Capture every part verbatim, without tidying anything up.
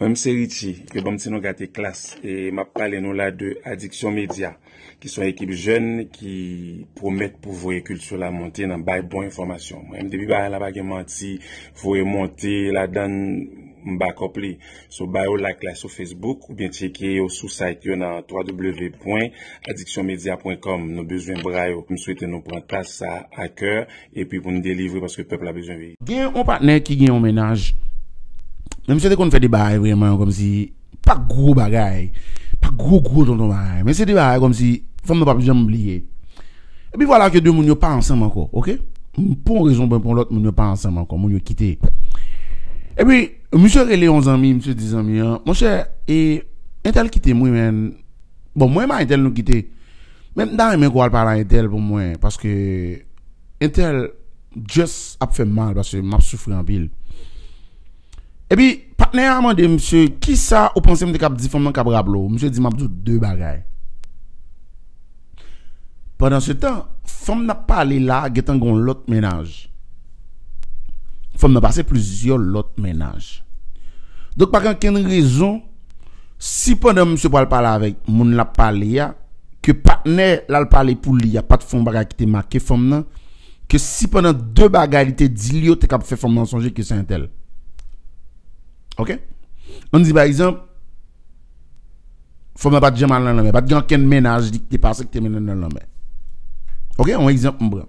Mwen, m se Richie, ke ban m ti non gate klas, e m ap pale nou la de Addiction Media, ki se yon ekip jèn ki pwomèt pou voye kilti la monte nan bay bon enfòmasyon. Mwen, depi bagay la pa gen manti, voye monte ladan, m back up li. So, ba yo like la sou Facebook, oubyen tcheke yo sou site yo nan w w w pwen addiction media pwen com. Nou bezwen bra yo. M swete nou pran tas sa a kè, epi pou n delivre, paske pèp la bezwen veye. Gen yon patnè ki gen yon mennaj. Men misye te konn fè de bagay vrèman kòmsi, pa gwo bagay, pa gwo gwo tonton bagay, men se de bagay kòmsi fanm nan p ap janm bliye. Epi vwala ke de moun yo pa ansanm ankò, oke? Pou yon rezon oubyen pou yon lòt, moun yo pa ansanm ankò, moun yo kite. Epi misye rele yon zanmi, misye di zanmi an, monchè, e entèl kite m wi, men bon, mwen e entèl nou kite. Men m ta renmen ke w al pale a entèl pou mwen, paske entèl just ap fè m mal, paske m ap soufri anpil. Epi patnè a mande misye, kisa ou panse m te kab di fanm nan k ap raple w? Misye di, m ap di w de bagay. Pandan se tan, fanm n ap pale la gentan gen yon lòt mennaj. Fanm nan pase plizyè lòt mennaj. Donk pa gen okenn rezon, si pandan misye pral pale avèk moun l ap pale a, ke patnè l al pale pou li a pa t fè yon bagay ki te make fanm nan, ke si pandan de bagay li te di li yo te kab fè fanm nan sonje ke se entèl. Oke? Ann di pa egzanp, fanm nan pa t janm al nan lanmè, pa t gen okenn mennaj li ki te pase ki te mennen l nan lanmè. Oke? Yon egzanp m pran.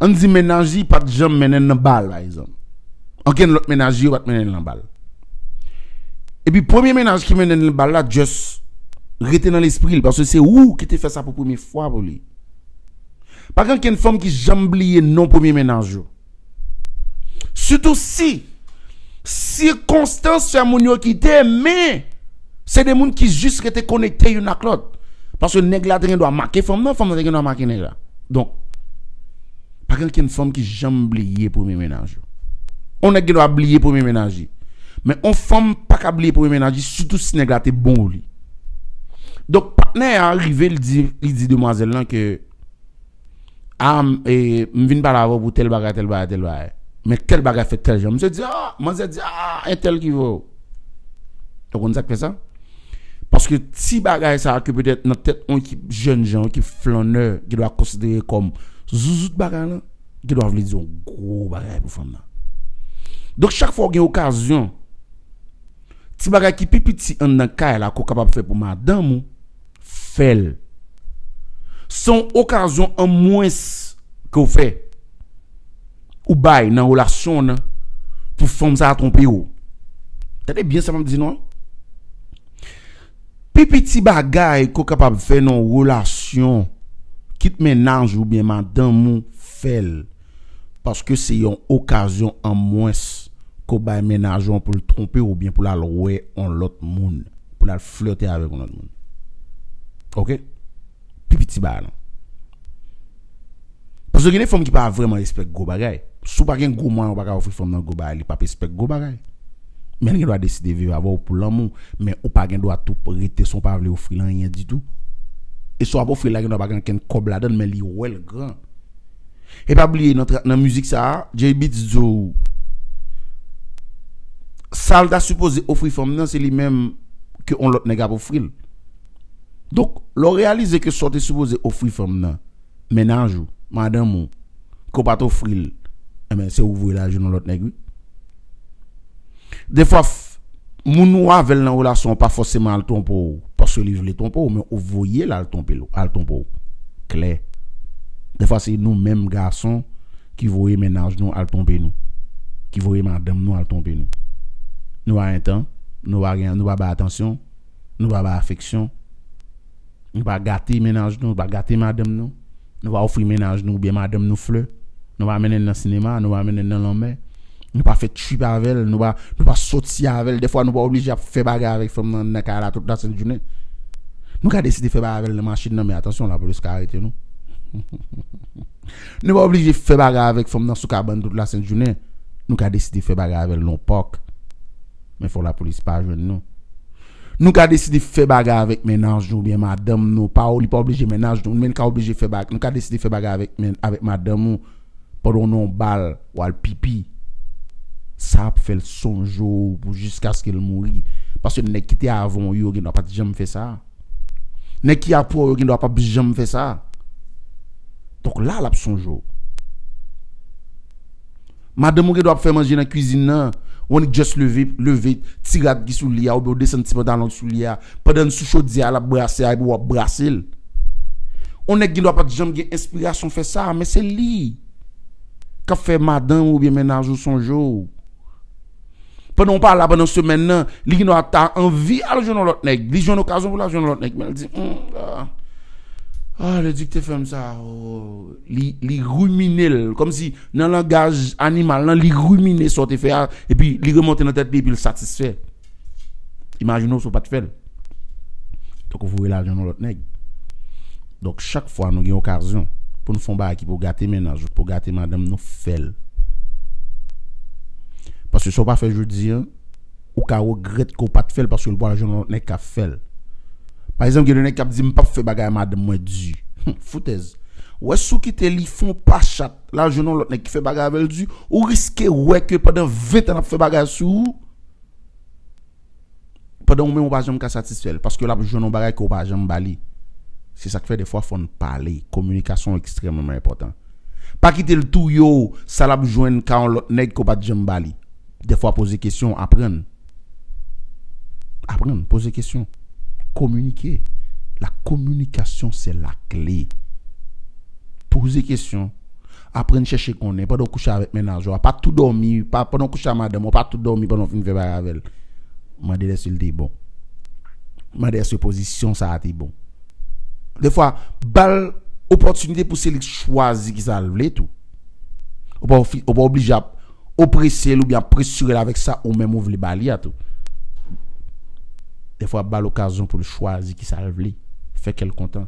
Ann di mennaj li pa t janm mennen l nan bal, pa egzanp. Okenn lòt mennaj li yo pa t mennen l nan bal. Epi premye mennaj ki mennen l nan bal la, just rete nan lespri l, paske se ou ki te fè sa pou premye fwa pou li. Pa gen okenn fanm ki janm bliye non premye mennaj yo. Sitou si sikonstans fè moun yo kite, men se de moun ki jis rete konekte youn ak lòt. Paske nèg la te gen dwa make fanm nan, fanm nan te gen dwa make nèg la. Donk, pa gen okenn fanm ki janm bliye premye mennaj yo. On nèg gen dwa bliye premye mennaj li. Men on fanm pa ka bliye premye mennaj li, sitou si nèg la te bon ou li. Donk, patnè a rive, li di, li di demwazèl lan ke, a, m, e, m vin pale avè w pou tèl bagay, tèl bagay, tèl bagay. Men tèl bagay fèt tèl jan. Misye di, a, manzè di, a, entèl ki voye w. Ou konn sa k fè sa? Paske ti bagay sa a ke petèt nan tèt yon ekip jèn jan, yon ekip flannè, ki dwa konsidere kòm zouzout bagay lan, ki dwa vle di yon gwo bagay pou fanm nan. Donk, chak fwa w gen okazyon, ti bagay ki pi piti anndan kay la ke w kapab fè pou madanm ou, fè l. Se yon okazyon an mwens ke w fè, ou bay nan relasyon w nan, pou fanm sa a twonpe w. Tande byen sa m ap di nou an. Pi piti bagay ke w kapab fè nan yon relasyon, kit mennaj ou oubyen madanm ou, fè l. Paske se yon okazyon an mwens ke w bay mennaj ou an pou l twonpe w oubyen pou l al wè yon lòt moun, pou l al flète avèk yon lòt moun. Oke? Pi piti bagay lan. Paske gen de fanm ki pa vrèman respèk gwo bagay. Si w pa gen gwo mwayen, ou pa ka ofri fanm nan gwo bagay, li p ap respèk gwo bagay. Men li gen dwa deside viv avè w pou lanmou, men ou pa gen dwa tou rete san w pa vle ofri l anyen ditou. E sa w ap ofri l la gen dwa pa gen okenn kòb ladan l, men li wè l gran. E pa bliye nan tra-, nan mizik sa a, Jay Beatz di w, sa l ta sipoze ofri fanm nan, se li menm ke yon lòt nèg ap ofri l. Donk, lè w reyalize ke sa w te sipoze ofri fanm nan, mennaj ou, madanm ou, ke w pa t ofri l, enben, se ou voye l al jwenn yon lòt nèg, wi. Defwa, f-, moun ou avè l nan relasyon an pa fòseman al twonpe w paske li vle twonpe w, men ou voye l al twonpe l, al twonpe w. Klè. Defwa, se nou menm gason ki voye mennaj nou al twonpe nou, ki voye madanm nou al twonpe nou. Nou pa gen tan, nou pa gen, nou pa bay atansyon, nou pa bay afeksyon. Nou pa gate mennaj nou, nou pa gate madanm nou. Nou pa ofri mennaj nou oubyen madanm nou flè. Nou pa mennen l nan sinema, nou pa mennen l nan lanmè. Nou pa fè trip avè l, nou pa, nou pa soti avè l. Dèfwa, nou pa oblije ap fè bagay avèk fanm nan nan kay la tout lasent jounen. Nou ka deside fè bagay avè l nan machin nan, men atansyon, lapolis ka arete nou. Nou pa oblije fè bagay avèk fanm nan sou kabann tout lasent jounen. Nou ka deside fè bagay avè l nan pòk. Men fò lapolis pa jwenn nou. Nou ka deside fè bagay avèk mennaj nou oubyen madanm nou. Pa, li pa oblije mennaj nou, men li ka oblije fè bagay. Nou ka deside fè bagay avèk men-, avèk madanm ou pandan w nan yon bal, w al pipi. Sa ap fè l sonje w pou jiskaske l mouri. Paske nèg ki te avan w yo gendwa pa t janm fè sa. Nèg ki apre w yo gendwa p ap janm fè sa. Donk la, l ap sonje w. Madanm ou gendwa ap fè manje nan kwizin nan, ou annik just leve, leve ti rad ki sou li a, oubyen ou desann ti pantalon ki sou li a. Pandan n sou chodyè a, l ap brase a, epi w ap brase l. On nèg gendwa pa t janm gen enspirasyon fè sa, men se li k ap fè madanm ou oubyen mennaj ou sonje w. Pandan w pa la pandan semèn nan, li gendwa ta anvi al jwenn yon lòt nèg. Li jwenn okazyon pou l al jwenn yon lòt nèg, men l di, hmm, ah, ah, le di k te fè m sa, oh. Li, li rimine l, kòmsi nan langaj animal lan, li rimine sa w te fè a, epi li remonte nan tèt li, epi l satisfè. Imajine w si w pa t fè l. Donk, ou voye l al jwenn yon lòt nèg. Donk, chak fwa nou gen okazyon pou n fè yon bagay ki pou gate mennaj ou, pou gate madanm nou, fè l. Paske sa w pa fè jodi a, ou ka regrèt ke w pa t fè l paske l pral jwenn yon lòt nèg k ap fè l. Pa egzanp, gen de nèg k ap di, "M p ap fè bagay a madanm mwen di." Hum, foutèz. Ou wè, si w kite li fè yon pa chat, l al jwenn yon lòt nèg ki fè bagay avè l di, ou riske wè ke pandan ven tan l ap fè bagay sou ou, pandan ou menm ou pa janm ka satisfè l, paske l ap jwenn yon bagay ke w pa janm ba li. Se sa k fè defwa fò n pale. Kominikasyon ekstrèmeman enpòtan. Pa kite l touye w, sa l ap jwenn ka yon lòt nèg ke w pa t janm ba li. Defwa poze kesyon, aprann. Aprann, poze kesyon. Kominike. La communication, c'est la clé. Poze kesyon. Aprann chèche konnen pandan w kouche avèk mennaj ou a. Pa tou dòmi, pa, pandan w kouche ak madanm ou, pa tou dòmi pandan w fin fè bagay avè l. Mande l èske l te bon. Mande èske pozisyon sa a te bon. Defwa, ba l opòtinite pou se li k chwazi kisa l vle tou. Ou pa ofi- ou pa oblije ap oprese l oubyen ap presire l avèk sa ou menm ou vle ba li a tou. Defwa, ba l okazyon pou l chwazi kisa l vle. Fè kè l kontan.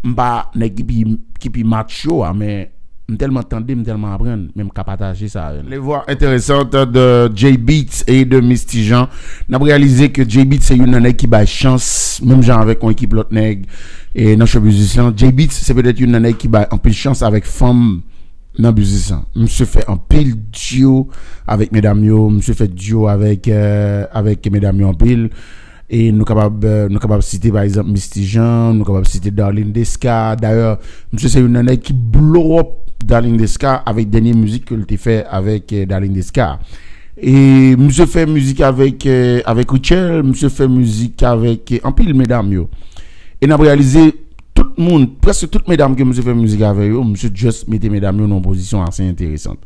M pa nèg ki pi, ki pi macho a, men m tèlman tande, m tèlman aprann, men m ka pataje sa avè nou. Les voix intéressantes de Jay Beats et de Misty Jean. N ap reyalize ke Jay Beats se youn nan nèg ki bay chans, menm jan avèk yon ekip lòt nèg, e nan show business lan. Jay Beats se petèt youn nan nèg ki bay anpil chans avèk fanm nan biznis lan. Misye fè anpil duo avèk medam yo, misye fè duo avèk, euh, avèk medam yo anpil. E nou kapab, euh, nou kapab site pa egzanp Misty Jean, nou kapab site Darline Desca. Dayè, misye se youn nan nèg ki blow up Darline Desca avèk dènye mizik ke l te fè avèk, euh, Darline Desca. E misye fè mizik avèk, euh, avèk Rutshelle, misye fè mizik avèk, euh, anpil medam yo. E n ap reyalize tout moun, prèske tout medam ke misye fè mizik avè yo, misye just mete medam yo nan yon pozisyon ase enteresan.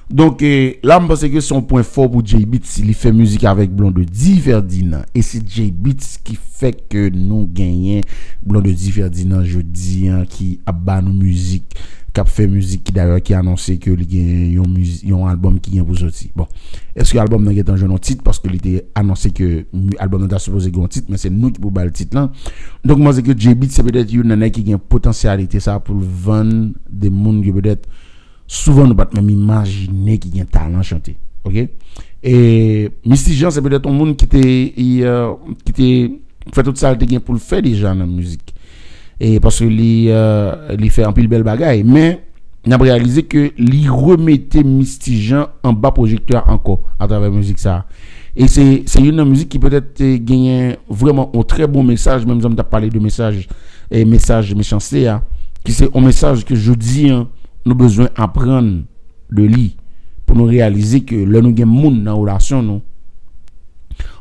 Donk, eh, la, m panse ke se yon pwen fò pou Jay Beats. Li fè mizik avèk Blondedy Ferdinand. E se Jay Beats ki fè ke nou genyen Blondedy Ferdinand jodi an, ki ap ba nou mizik, k ap fè mizik, ki dayè ki anonse ke li gen yon miz- yon albòm ki gen pou soti. Bon, èske albòm nan gentan jwenn yon tit? Paske li te anonse ke mi- albòm nan ta sipoze gen yon tit, men se nou ki pou ba l tit lan. Donk, m panse ke Jay Beats se petèt youn nan nèg ki gen potansyalite sa pou l vann de moun ke petèt souvan nou pa t menm imajine ki gen talan chante. Oke? E Misty Jean se petèt yon moun ki te, i, euh, ki te fè tout sa l te gen pou l fè deja nan mizik. E paske li, euh, li fè anpil bèl bagay, men n ap reyalize ke li remete Misty Jean anba pwojektè a ankò atravè mizik sa a. E se, se youn nan mizik ki petèt te genyen vrèman yon trè bon mesaj, menm jan m t ap pale de mesaj, e mesaj mechanste a, ki se yon mesaj ke jodi an, nou bezwen aprann de li, pou nou reyalize ke lè nou gen moun nan relasyon nou,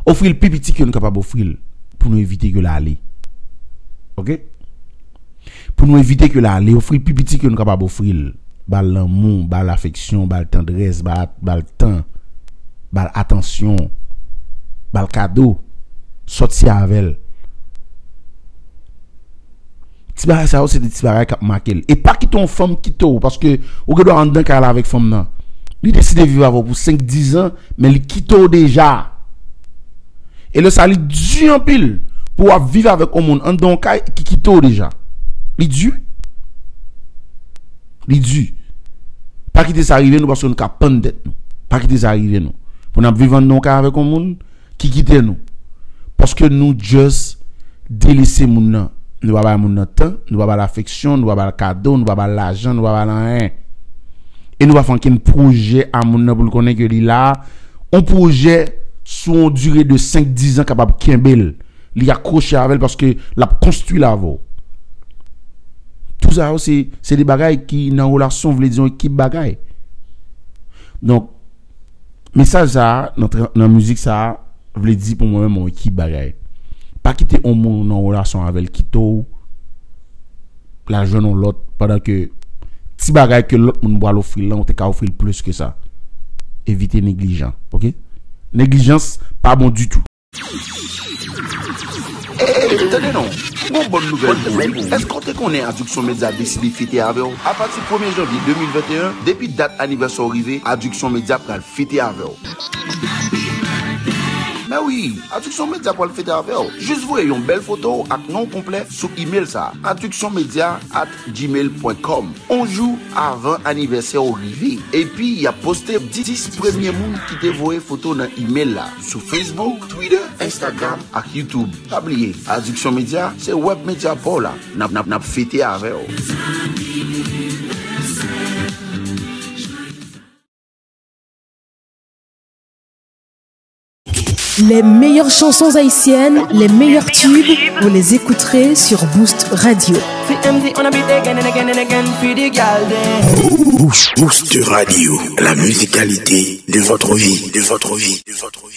ofri l pi piti ke nou kapab ofri l, pou nou evite ke l ale. Oke? Pou nou evite ke l ale, ofri l pi piti ke nou kapab ofri l. Ba l lanmou, ba l afeksyon, ba l tandrès, ba, ba l tan, ba l atansyon, ba l kado, sòti avè l. Ti bagay sa yo, se de ti bagay k ap make l. E pa kite yon fanm kite w, paske ou gen dwa anndan kay la avèk fanm nan. Li deside viv avè w pou senk, diz an, men li kite w deja. E lè sa, li di anpil pou w ap viv avèk yon moun anndan yon kay ki kite w deja. Li di. Li di. Pa kite sa rive nou, paske nou ka pann tèt nou. Pa kite sa rive nou. Pou n ap viv anndan yon kay avèk yon moun ki kite nou. Paske nou just delese moun nan. Nou pa bay moun nan tan, nou pa ba l afeksyon, nou pa ba l kado, nou pa ba l lajan, nou pa ba l anyen. E nou pa fè ankenn pwojè a moun nan pou l konnen ke li la. Yon pwojè sou yon dire de senk, diz an, kapab kenbe l. Li akwoche avè l paske l ap konstwi l avè w. Tou sa yo, se, se de bagay ki nan relasyon vle di yon ekip bagay. Donk, mesaj sa a, nan, tra- nan mizik sa a, vle di pou mwen menm yon ekip bagay. Pa kite yon moun nan relasyon avè l kite w, l al jwenn yon lòt, pandan ke ti bagay ke lòt moun pral ofri l lan, ou te ka ofri l plis ke sa. Evite neglijan, oke? Neglijans pa bon ditou. Ey, tande non, gon bòn nouvèl pou ou wi. Èske w te konnen Adduction Media deside fete avè w? Apati premye janvye de mil venteyen, depi dat anivèsè w rive, Adduction Media pral fete avè w. Men wi, Adduction Media pral fete avè w. Jis voye yon bèl foto w ak non w konplè sou imèl sa a, adduction media at gmail point com, yon jou avan anivèsè w rive. Epi, y ap poste dis premye moun ki te voye foto nan imèl la sou Facebook, Twitter, Instagram ak YouTube. Pa bliye, Adduction Media se wèb medya pa w la. N ap, n ap, n ap fete avè w. Les meilleures chansons haïtiennes, les meilleurs tubes, vous les écouterez sur Boost Radio. Boost, Boost Radio, la musicalité de votre vie, de votre vie, de votre vie.